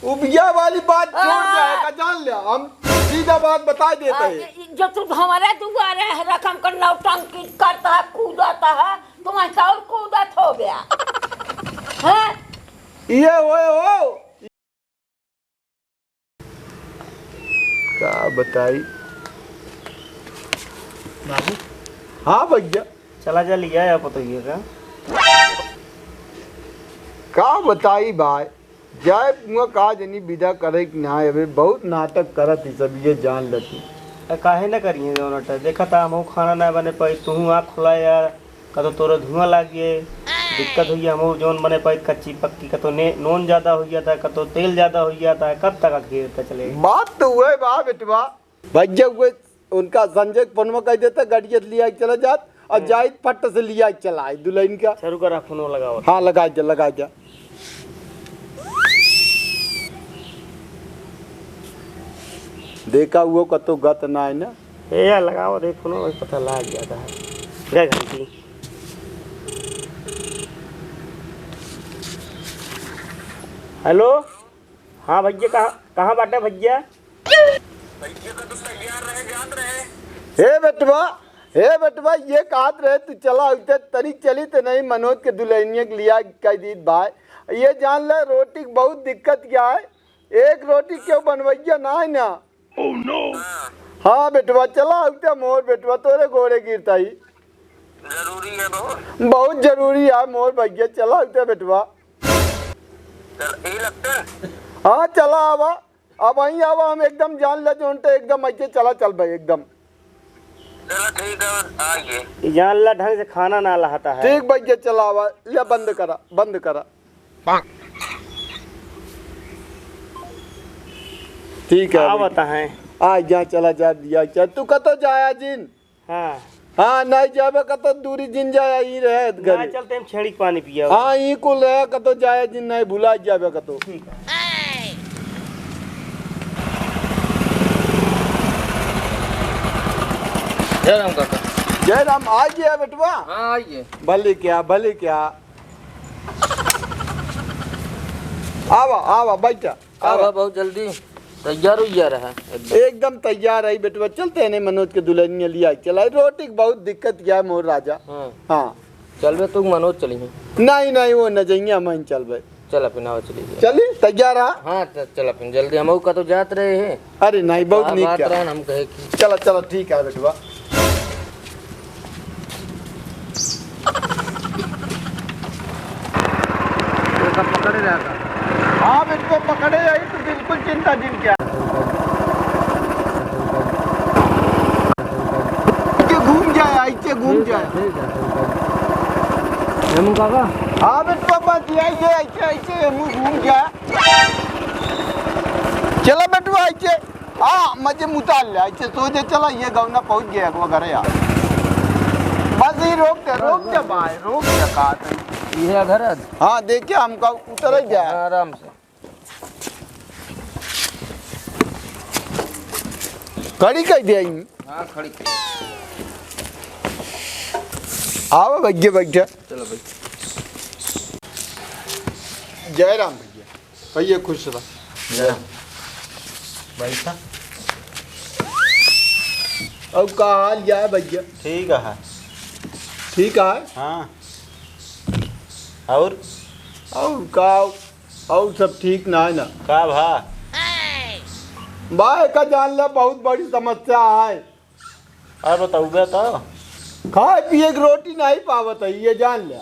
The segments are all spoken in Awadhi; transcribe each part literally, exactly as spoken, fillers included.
उबिया वाली बात छोड़ दे, आ। का जान ले, हम सीधा बात बताइ देत है। आ, ये, ये जो तू हमारे दुआरे है, रकम का नौटंकी करता है, कूदता है, तो मैं तो और कूदत हो गया। हैं? ये होए हो। का बताई? बाबू। हाँ भइया। चला जा लिया या पतोहिया का। का बताई भाई, जाए मुआ का जनी विदा करे कि ना, अबे बहुत नाटक करत ही सब, ये जान लती। ए, काहे ना करिए जौन अटे? देखा था हमहू खाना ना बने पाई, तू आँख खुला यार, कतो तोरा धुआं लाग गए, दिक्कत हुई, हमहू जौन बने पाई कच्ची पक्की, कतो ने-, नून ज्यादा हो गया था, कतो तेल ज्यादा हो गया था, कब तक अकेले चले? बात तो हुए बा बेटवा, भैया हुए उनका संजय के फोनवा कह देता, गाड़िया से लिया के चला जात, और हम्म। जाइत फट से लिया के चला आई दुल्हन का। अच्छा, रुका रहा, फोनवा लगाओ। हाँ, लगा जा, लगा जा। देखा, वो कतो गत ना है ना। ए यार, लगाओ रे फोनवा, वही पता लाग जाता है। गए घंटी। हेलो, हाँ भैया, कहाँ, कहाँ बाटे भैया? हे बेटवा, हे बेटवा, ये कहत रहे तू चला उते तरी चली त नहीं मनोज के दुल्हनिया के लिया कह दीत भाई। ये जान ले रोटी के बहुत दिक्कत क्या है, एक रोटी क्यों बनवैया ना है ना। हाँ बेटवा चला उते मोर बेटवा तोरे गोड़े गिरता ही। जरूरी है बहुत। बहुत जरूरी है मोर भैया चला उते बेटवा। चल, यही लगता है। हाँ चला आवा। अब वहीं आवा, हम एकदम जान ले जोन ते एकदम ऐसे चला चल भाई एकदम। चलो ठीक है, आइए। जान ला ढंग से खाना ना लाता है। ठीक भैया चला आवा, ले बंद करा, बंद करा। ठीक है आ भैया। बता है। आ जा चला जा दिया क्या तू कतो जाया जिन। हाँ। हाँ, नहीं जाबे कतो दूरी जिन जाया, ई रहे घर। ना चलते हम छेड़ी के पानी पिया। हाँ, ई कुल रहे कतो जाया जिन नहीं भुला जाबे कतो। ठीक है। जय राम काका। जय राम, आ गया बेटवा। हाँ, आइए। भले क्या, भले क्या। आवा, आवा, बैठा। का आवा। बा, बहुत जल्दी तैयार उइयार है एकदम। एकदम तैयार है बेटवा, चलते हैं नहीं मनोज के दुल्हनिया लिया के चला। रोटी की बहुत दिक्कत क्या है मोर राजा। हाँ। हाँ। चलबे तू मनोज चली है। नहीं, नहीं, वो न जइया मैं चलबे। चल अपन आवा चली गया। चली, तैयार रहा। हाँ, त-, चल अपन जल्दी, हम का तो जात रहे हैं। अरे नहीं, बहुत हाँ, नीक बात क्या। रहन, हम कहे कि चला, चला, ठीक है बेटवा। तो सब पकड़े रहता। हाँ, बिल्कुल पकड़े आई, तो बिल्कुल चिंता जिन क्या। के घूम जाए, ऐसे घूम ठीक है, जाए। ठीक है, ठीक है। हेमू काका? हाँ, बिल्कुल बस यही है, ऐसे, ऐसे हेमू घूम जाए। चला बेटवा, ऐसे। हाँ, मजे में उतार ले, ऐसे सोझे चला, ये गौना पहुँच गया एक घरे यार। बस ये रोक दे, रोक दे भाई, रोक दे, कहा था। ये घर है? हाँ, देखिए, हमका उतर ही गया। हाँ, आराम से। खड़ी कर दिया इन। हाँ, खड़ी कर। आओ, बैठ गया, बैठ गया। चलो, बैठ। जय राम भैया। भैया खुश रह। जय। बैठा। और का हाल या है भैया? ठीक है। ठीक है? हाँ। और? और का, और सब ठीक ना है ना? का भा? बा, एका जान ले, बहुत बड़ी समस्या है। अरे बताउबे तो। खाए पिए के रोटी नहीं पावत है, ये जान ले।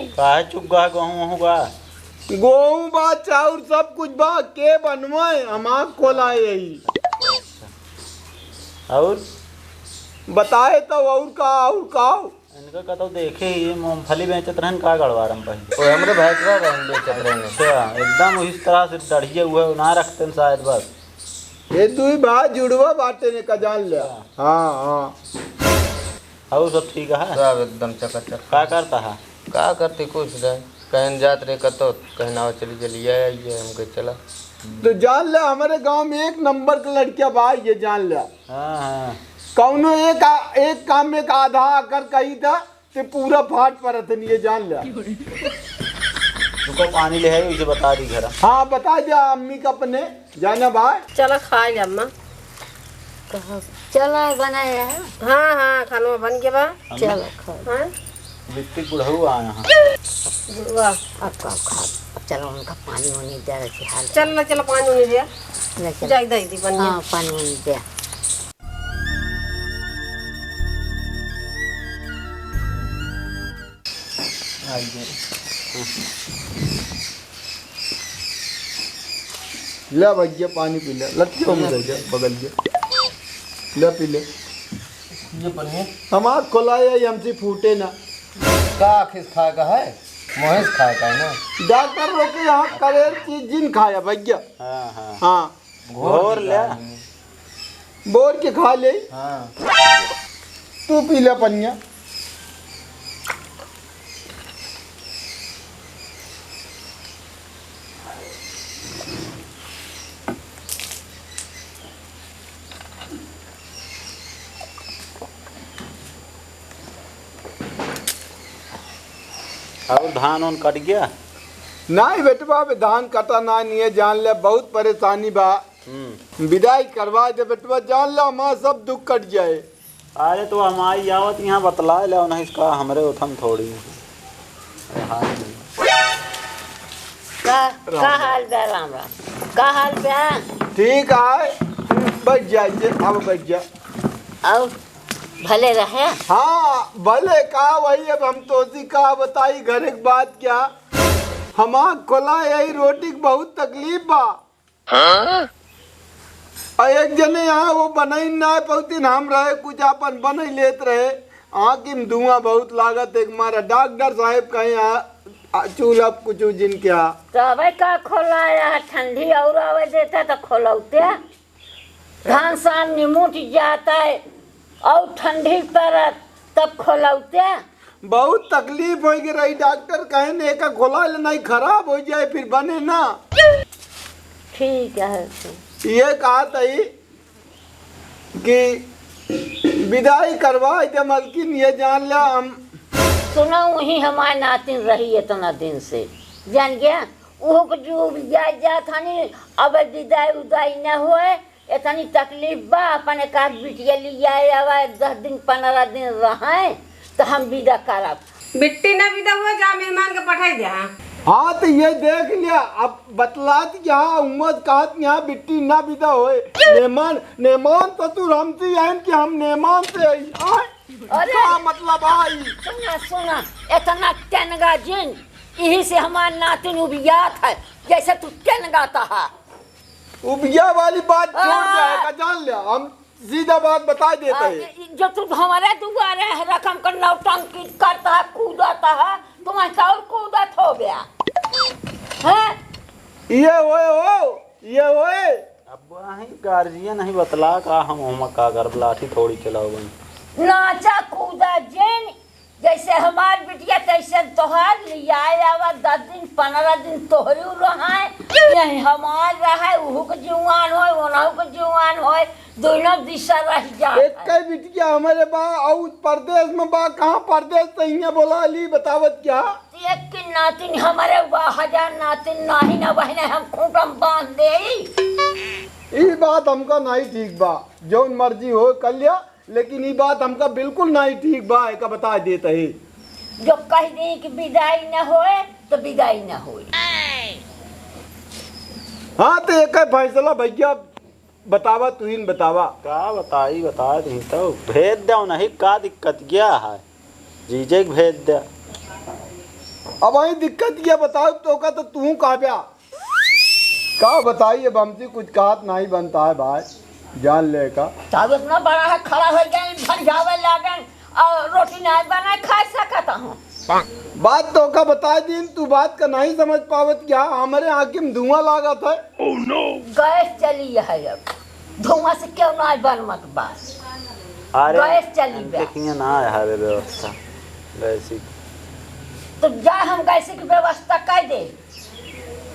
काहे चुप गा, गेहूं वहूं बा? गेहूं बा, चाउर, सब कुछ बा, के बनवाए, हम आँख खोलाए यही। और? बताए तो और का, और का? इनका का तो देखे ही, मूंगफली बेचत रहन का गड़वारम पहले। ओ, हमरे भाई का रहन बेचत रहन। अच्छा, एकदम उस तरह से डढ़िया हुआ ना रखते हैं शायद बस। ये दुई भाई जुड़वा बाटे ने का जान ले। हाँ, हाँ। और सब ठीक है? सब एकदम चकाचक। का करता है? का करती, कुछ नहीं। कहीं जात रहे कतो, कहीं नाव चली चली आए, ये हमके चला। तो जान ले, हमारे गांव में एक नंबर का लड़किया बा, ये जान ले। हाँ, हाँ। कौनो एक आ-, एक काम में का आधा आकर कही था, ते पूरा फाट परत है, ये जान ले। रुको, पानी ले आई, उसे बता दी घर। हाँ, बता दिया अम्मी का अपने, जाना भाई। चला खाइ ले अम्मा। कहाँ? चला बनाया है। हाँ, हाँ, खाना बन गया बा। अम्मी। चला खा। हाँ? बिट्टी बुढ़ऊ आया है। बुढ़वा। अब का खा? अब चला उनका पानी वानी दे रहे हाल। चल ना, चला पानी वानी दे। ले चल। जाई दे दी बन गया। हाँ, पानी वानी दे। आइए। ले भैया, पानी पी ले। लट्ठी हम दे दे, बगल के। ले पी ले। ये पनिया। हमार खोला है, ये हमसे फूटे ना। का आखिर खाए का है? मोहेश खाए का है ना? डॉक्टर लोग के यहाँ करेर चीज जिन खाया भैया। हाँ, हाँ। हाँ। घोर ले। बोर के खा ले। हाँ। तू पी ले पनिया। और धान ओन कट गया? नाहीं बेटवा, अबे धान कटा नाहीं, नहीं है, जान ले, बहुत परेशानी बा। हम्म। विदाई करवा दे बेटवा, जान ले, हमारा सब दुख कट जाए। अरे तो हमारी आवत यहाँ बतला ले, नहीं इसका हमरे उठन थोड़ी। अरे हाँ जी। का, राम का राम। हाल बा राम राम? का हाल बा? ठीक है, बैठ जाइए, अब बैठ जा। और भले रहे? हाँ, भले का वही, अब हम तोसी का बताई घर एक बात क्या, हमार खोला यही रोटी के बहुत तकलीफ बा। हाँ? और एक जने यहाँ वो बनाई ना पौतीन, हम रहे कुछ आपन बनाई लेत रहे। आँखी में धुआं बहुत लागत, एक मारा डॉक्टर साहब कहे यहाँ आ, चूल्हा कुछ जिन क्या। तो अबे का खोला है, ठंडी और आवे देता तो खोलौते। धान सान निमुट जाता है और ठंडी पड़त तब खोलौते। बहुत तकलीफ होइ गई रही, डॉक्टर कहे ने एका खोला ले नहीं खराब होइ जाए फिर बने ना। ठीक है। ये कहा तई कि विदाई करवाई दे मलकिन, ये जान ले हम। सुनो, वही हमारे नातिन रही इतना दिन से, जान गया, ओहो के जो जाए जात हनी, अब विदाई उदाई न होए, इतनी तकलीफ बा, अपन एक आध बिटिया लियाए आवा, एक दस दिन, पन्द्रह दिन रहे, तो हम विदा करब। बिट्टी ना विदा हुआ, जा मेहमान के पठाई दे, हाँ। हाँ, तो ये देख लिया, अब बतलात यहाँ उम्मत कहत यहाँ बिट्टी ना विदा होए। मेहमान, मेहमान ससुर हमसे आइन कि हम मेहमान से आई। आए? अरे! का मतलब आई? सुना, सुना, इतना टेनगा जिन, यही से हमार नातिन उबियात है, जैसे तू टेनगाता है। उबिया वाली बात छोड़ आ। दे, का जान ले, हम सीधा बात बताई देते आ, हैं। ये, ये जो तू हमारे दुआरे है, रकम का नौटंकी करता है, कूदता है, तुम्हें और कूदत हो गया। हैं? ये होए हो, ये होए। अब वहीं गार्जियन नहीं बतला का हम, हम का करब, लाठी थोड़ी चलाओ बन। नाचा कूदा जिन, जैसे हमार बिटिया तैसे तोहार लियाए आवा, दस दिन, पन्द्रह दिन तोहरी रहाए, यही हमार रहाए, उहू के जुआन होए, ओनहू के जुआन होए, दोनों दिशा रह जाए। एक कई बिटिया हमारे बा, और परदेश में बा, कहाँ परदेश से हियाँ बोला ली, बतावत क्या? एक के नातिन हमारे बा, हजार नातिन नाही ना बहने, हम खूंटम बांध देई। ई बात हमका नहीं ठीक बा, जौन मर्जी हो कर लिया, लेकिन ई बात हमका बिल्कुल नाहीं ठीक बा, एका बता देत ही। जो कह दी कि विदाई न होए, तो विदाई न होए। हाँ, तो एक फैसला भैया बतावा, तुहिन बतावा। का बताई, बता दी तो भेज दो नहीं, का दिक्कत क्या है? जीजे के भेज दे। अब वही दिक्कत क्या बताओ, तो का तो तू कहब्या। का बताई, अब हमसे कुछ कहत नहीं बनता है भाई, जान ले का। तब इतना बड़ा है, खड़ा हो गए, भर जावे लागन और रोटी नहीं बना खा सकत हूँ। बात तो का बता दीन, तू बात का नहीं समझ पावत क्या? हमारे आँखी में धुआं लागत है। गैस चली है, अब धुआं से क्यों नहीं बनमत बा? अरे, गैस चली बा। इनके किए ना है हवे व्यवस्था गैस की। तो जा, हम गैस की व्यवस्था कर दे।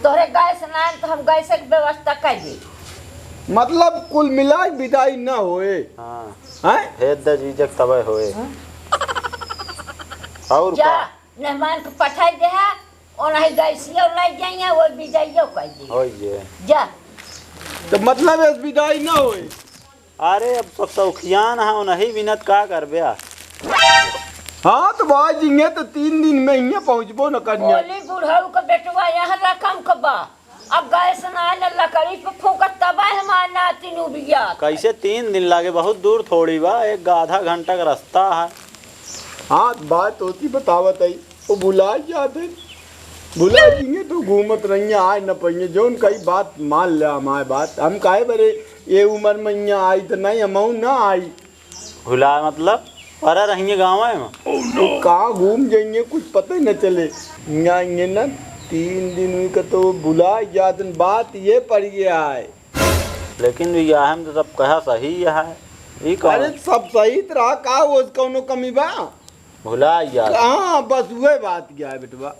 तोहरे गैस ना आए तो हम गैस के व्यवस्था कर दी। मतलब कुल मिला के विदाई ना होए। हाँ। हैं? भेज दे जीजक तबे होए। हाँ? और जा, का? मेहमान के पठाई दे है, ओनही गैसियो लै जाइए, वो बिदाइयो कर दी। होइए। जा। तो मतलब इस बिदाई ना होई? अरे, अब सब सौखियान है, ओनही बिनत का करबे आ? हाँ, तो बाज जिंगे तो तीन दिन में हियाँ पहुँचबो न करिए। बोली बुढ़ऊ के बेटवा यहाँ रकम के बा। अब गैस ना आइल, लकड़ी पे फूकत तब हमार नातिन उबिया। कैसे तीन दिन लागे? बहुत दूर थोड़ी बा, एक आधा घंटा का रास्ता है। हाँ, बात होती बतावत है, वो भुला जात है, भुला जिंगे तो घूमत रहिए, आए न पाइए, जौन कही बात मान ले हमारे बात। हम काहे बरे ये उम्र में यहाँ आई तो नहीं, हम ना आई। भुला मतलब? परा रहिए गाँव में। वो कहाँ घूम जाइए, कुछ पता ही न चले। यहाँ ये ना तीन दिन हुई का तो भुला जात, बात ये पड़ गया है। लेकिन भी यह हम तो सब कहा सही है। ई कौन? अरे सब सही तो रहा, का वो कौनो कमी बा? भुला यार। हाँ, बस वह बात क्या है बेटवा।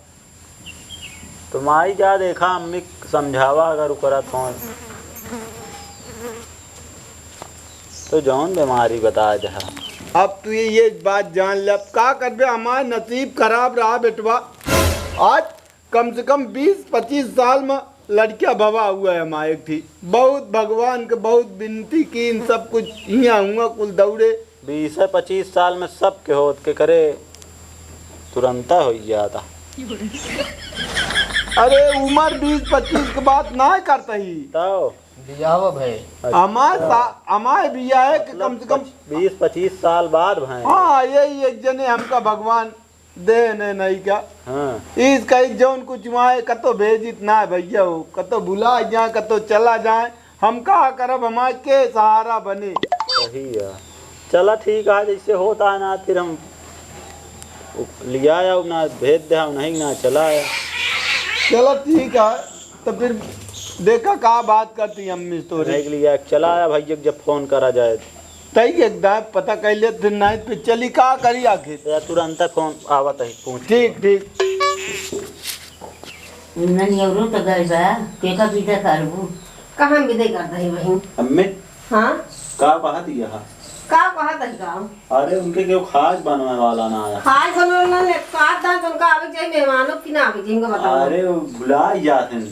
तो माई जा देखा, अम्मी समझावा अगर ओकरा तो। तो जौन बीमारी बता दे। अब तू ये, ये बात जान ले, अब का करबे, हमार नसीब खराब रहा बेटवा। आज कम से कम बीस पच्चीस साल में लड़किया भवा हुआ है हमारे एक ठी। बहुत भगवान के बहुत विनती की, इन सब कुछ हियाँ हुआ कुल दौड़े। बीस पच्चीस साल में सब के होत के करे तुरंता हो जाता। अरे उम्र बीस पच्चीस के बात ना करता ही। तो बियाह भए। हमार सा-, हमार बियाह है कि मतलब कम से कम पच-, बीस पच्चीस साल बाद भए। हाँ, यही एक जने हमका भगवान दे ने नहीं क्या? हाँ। इस कही जौन कुछ वहाँ कतो भेजित ना है भैया हो, कतो भुला जाए, कतो चला जाए, हम का करब, हमारे के सहारा बने? सही है। चला ठीक है, जैसे होता है ना, फिर हम लिया या ना भेज दे, हम नहीं ना चला आया। चला ठीक है, तो फिर देखा का बात करती अम्मी से तोरे। नहीं लिया, चला आया भैया, जब फोन करा जाए। तई एक दाए पता कर ले, फिर नहीं फिर चली का करी आखिर। या तुरंत फोन आवत है, पूछ ठीक, ठीक। ननियौरो तो गए बा, केका विदा करबू? कहाँ विदा करता है बहिन? अम्मे, हाँ? का कहत यह? का कहत है का? अरे उनके केहू खास बनवे वाला ना आया। खास बनवे वाला ने, का दान उनका आवे चाहिए, मेहमानों की ना आवे चाहिए, इनको बताओ। अरे वो भुला जात हैं।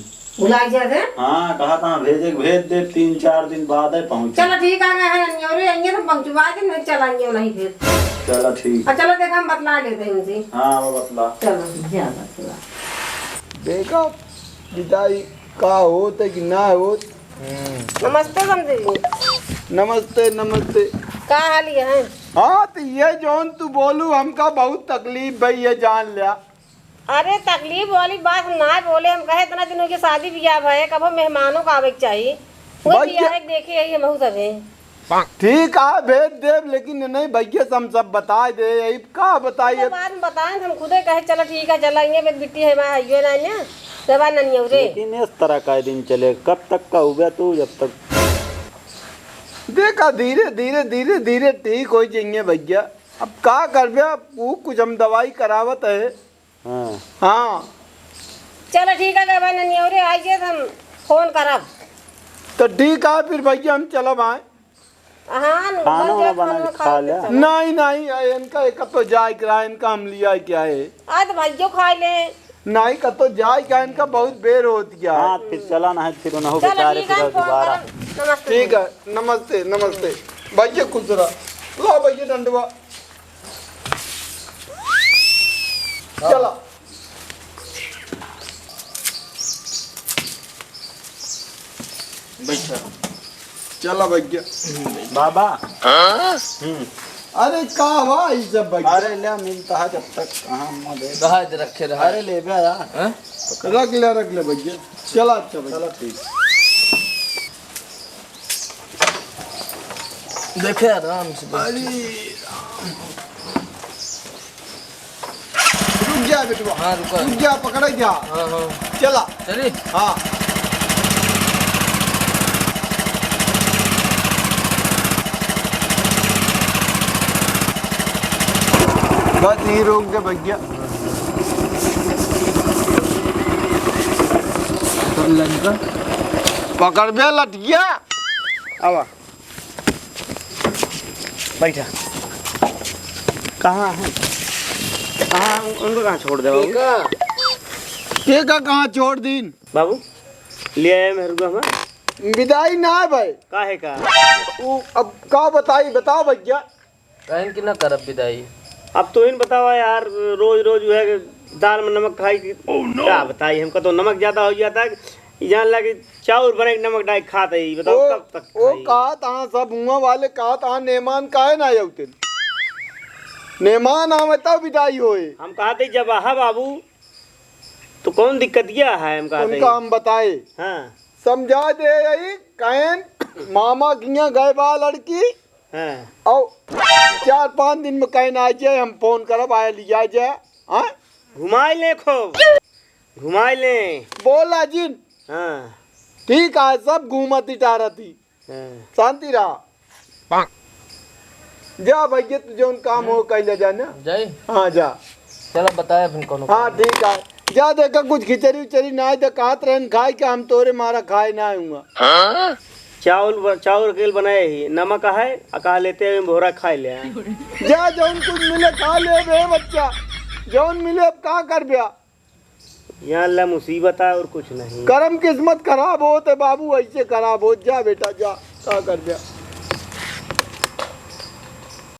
भुलाई जात है? हाँ, कहा था भेजे, भेज दे, तीन चार दिन बाद है पहुँचे। चलो ठीक आ गए हैं, अनियौरे आएंगे तो पहुँचवा दे, नहीं चलाएंगे नहीं फिर। चलो ठीक। और चलो देखा हम बतला लेते हैं इनसे। हाँ, वो बतला। चलो। जा बतला। देखा, विदाई का होत है कि ना होत। हम्म। नमस्ते समधी जी। नमस्ते, नमस्ते। का हाल है? हाँ, तो ये जौन तू बोलू, हमका बहुत तकलीफ भई, ये जान लिया। अरे तकलीफ वाली बात हम ना बोले, हम कहे इतना दिन हो गया शादी ब्याह भए, कबो मेहमानों का आवे के चाही। वो भैया। ब्याह के देखे यही हमहू सभे। ठीक है, भेज देब, लेकिन नहीं भैया से हम सब बताए दे, यही का बताइए। बाद में बताएं, हम खुदे कहे चला ठीक है, चला ये मेरी बिट्टी है, मैं आइयो ना ने, जब ननियो रे। लेकिन इस तरह का दिन चले, कब तक का हुआ तू, जब तक। देखा धीरे धीरे धीरे धीरे ठीक हो जाएंगे भैया। अब का करबे, अब वो कुछ हम दवाई करावत है। हाँ। हाँ। चलो ठीक है, जब ननियौरे आइए तो हम फोन करब। तो ठीक है फिर भैया, हम चलब आए। हाँ, खाना बन वाना गया, बना खाना के खा खा ले। के चलो। नहीं, नहीं, इनका एक तो जाए के रहा, इनका हम लिया क्या है? आज तो भाइयों खा ले। नहीं, कतो जाए क्या, इनका बहुत बेर होत गया है। हाँ, फिर चला ना है, फिर उन्हों चलो बेचारे ठीक फिर है, फोन दोबारा। करब। नमस्ते। ठीक है, नमस्ते, नमस्ते। भैया खुश रहा। ला भैया डंडवा। चला। बैठा। चला भैया। बाबा। हम्म। अरे का हुआ ई सब भैया? अरे ले मिलता है जब तक कहाँ मुँह दे। कहाँ इधर रखे रहा? अरे ले बे यार। हैं? रख ले, रख ले भैया। चला अच्छा भैया। चला ठीक। देखे आराम से बैठ। अरे राम। रुक जा बेटवा। हाँ, रुका। रुक जा, पकड़ जा। हाँ, हाँ। चला। चली। हाँ। बस यहीं रोक दे भैया। पकड़ बे लठिया। आवा। बैठा। कहाँ है? कहाँ, उनको कहाँ छोड़ दे बाबू? ठीक है। के का कहाँ छोड़ दीन? बाबू, ले आए मेहरुआ हमार। विदाई ना है भाई। काहे का? उ, अब का बताई, बताओ भैया। कहन कि ना करब विदाई। अब तू ही बतावा यार, रोज रोज जो है दाल में नमक खाई कि का बताई, हमका तो नमक ज्यादा हो जाता है। जान ला कि चाउर बने के नमक डाल के खात है, बताओ ओ, कब तक ओ खाई? कहा तहाँ सब हुआ वाले कहा तहाँ मेहमान काहे ना आउते? मेहमान आवे तब विदाई होए। हम कहा थे जब आहा बाबू तो कौन दिक्कतिया है, हम कहा थे। उनका हम बताए। हाँ। समझा दे यही, कहन मामा किया गए बा लड़की। हाँ। और चार पाँच दिन में कहन आ जाए, हम फोन करब, आए लिया जाए। हाँ? घुमाई ले खूब, घुमाई ले। बोला जिन। हाँ। ठीक है, सब घूमती टहरती। हाँ। शांति रहा। जा भैया, तू जौन काम हो, कह ले जाना। जाई? हाँ, जा। चला, बताए फिर कौनो हाँ, काम। ठीक है। जा देखा, कुछ खिचड़ी उचड़ी ना है, तो कहत रहन खाए के, हम तोरे मारा खाए ना आऊँगा। चाउर ब-, चाउर अकेल बनाए ही, नमक है, आ कहा लेते हैं, भोरा खाए ले आए। जा, जौन कुछ मिले खा ले बे बच्चा, जौन मिले अब का कर ब्या। यहाँ ला मुसीबत है और कुछ नहीं। करम किस्मत खराब होत है बाबू, ऐसे खराब होत। जा बेटा जा, का कर ब्या।